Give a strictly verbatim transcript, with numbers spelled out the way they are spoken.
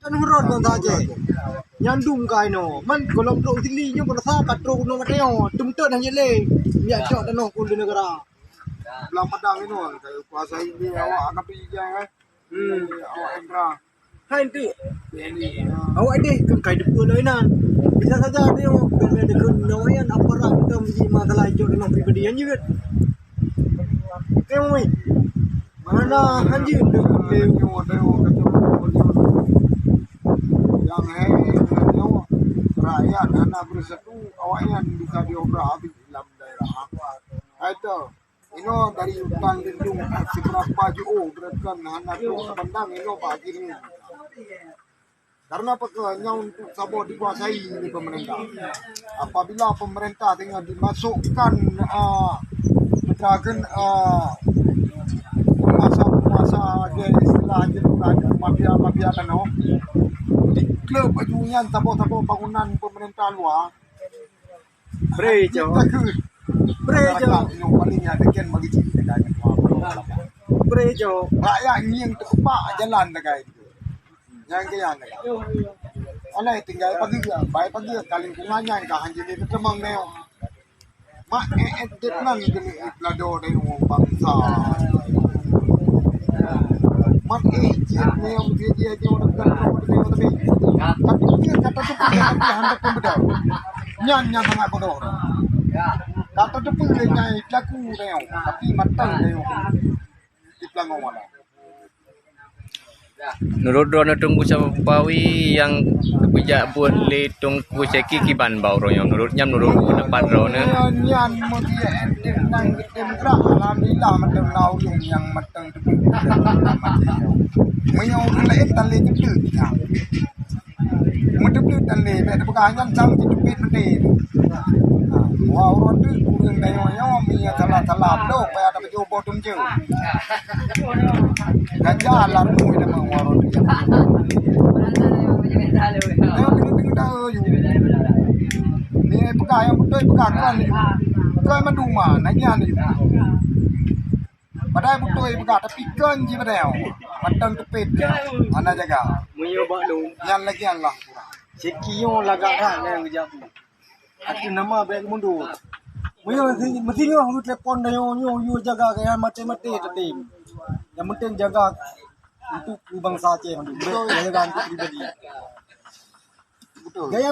Kan hurot bangsa Aceh. Nyandung ka inoe. Man kalau trok sini nyoe berasa ka trok gunong kateo. Tumtut hanya le. Biar cok tanoh pun di negara. Blang padang inoe. Kayu kuasa ini awak akan pergi kan. Hmm. Awak Indra. Hai tu. Awak deh kan kai depan lain nan. Bisa saja tengok kami ada kena yang aparat kita mesti masalah cok tanoh pribadi yang juga. Tengok weh. Mana anjing tu? Yang hai, rakyat hana bersatu, awaknyan bisa diobrak habis dalam daerah. Hai tu, inoe dari hutan lindung seberapa jauh, beratkan hana tu sepandang inoe bagi ni. Karena apa? Nyoe untuk saboh dikuasai oleh pemerintah. Apabila pemerintah tengah dimasukkan, ah, misalkan, ah, penguasa-penguasa, dia istilah je bukan mafia-mafia tanoh, diklub baju nyan saboh-saboh bangunan pemerintah luar. Bre, cok. Bre, cok. Masyarakat nyoe paling nyan deken bagi cik dengan Bre, cok. Rakyat ngieng teukepak jalan dagai. Nyang keu nyan. Oleh tinggai pagi, bai pagi ka lingkungan nyan ka hanjeuet teuteumang nyoe. Mak eh eh dek nan keuneuk ipeuladô dari ureueng bansa. Mak eh jeuet nyoe dia dia dia orang kan tapi dia kata tu dia tapi handak pun betul. Nyan nyan sangat bodoh. Kata tu pun dia nyai pelaku dia tapi mata dia. Di pelangong mana? Nurot droeneuh Teungku Sabawi nyang geupeujak buet lé Teungku Syeki kiban bak uroe nyoe? Nurot nyan, nurot peundapat droeneuh. Nyan meubiet enteuk nang geutem gerak, alhamdulillah, mantong na ulôn nyang mantong teupeue. Meunyoe ureueng laén tan lé teupeue. Meuteupeue tan lé, bèk teupeugah nyan sang jiteubiet meuté. Ha, wah, uroe teuk ureueng tanyoe nyoe, meunyoe salah-salah, bloe payah tapajoh boh teumceu. Gajah lam muih nama wah uroe teuk. Nyoe deungon-deungon taeu yue. Ni peugah nyang beutôi peugah kon yue. Kon mandum ma, na nyan yue. Padahai beutôi peugah, tapi kon jih padahai. Mantong teupet, hana jaga. Meunyoe bak lôn, nyan lagèe nyan lah. Syeki nyoe lagak that nyang geujak bu. Akhé nama bèk mundur. Meunyoe meusi, meusi nyoe telepon dah nyoe, nyoe, nyoe jaga keu nyan maté-maté tatem. Nyang penting jaga untuk keu bansa Aceh, untuk jaga untuk pribadi. Betul. Gaya